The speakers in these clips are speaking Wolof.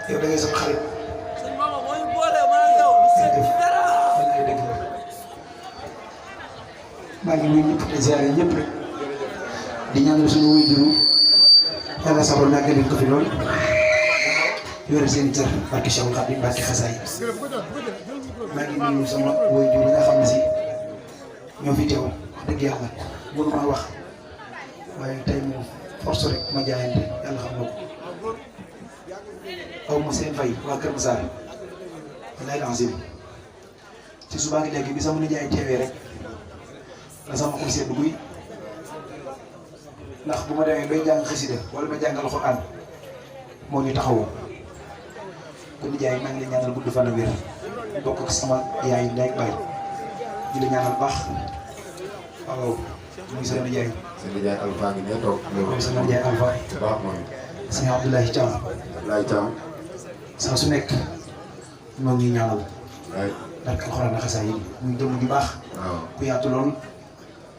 yow da ngay sama xarit. sëñ Mama moo ñu boole maa ngi yow lu seet ci dara. maa ngi nuyu ñëpp di ziare ñëpp rek di ñaanal suñu waajur yàlla sabal naa gën ko fi lool yore seen cër barke Cheikh Khadim barke xasaay maa ngi nuyu sama waajur yi nga xam ne si ñoo fi teew wax dëgg yàlla mënu maa wax waaye tey moom force rek ma jaayante yàlla xam na ko aw ma seen fay waa Kër Massar lay lancé ci suba gi léegi bi sama nijaay teewee rek la sama xol sedd guy ndax bu ma demee bay jàng xasida wala may jàngal Alxuraan moo ñu taxawoo kon nijaay maa ngi lay ñaanal gudd fan ak wér bokk ak sama yaay ndey ak baay di la ñaanal baax waaw muy sama nijaay. sëñ Ndiaye Alpha ngi ne toog. muy sama nijaay Alpha. baax mooy. sëñ Abdoulaye Thiam. Abdoulaye Thiam. saa su nekk moo ngi ñaanal. waay. barke Alxuraan ak xasaay yi muy jëmm ju baax. waaw bu yaatu lool.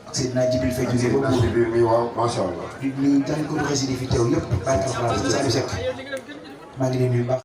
ak Seydina Jibril fay jógee ba ak Jibril mi waaw macha allah. di nuyu jàng ko xasida fi teew yëpp barke Alxuraan sëñ Saliou Seck maa ngi leen nuyu baax.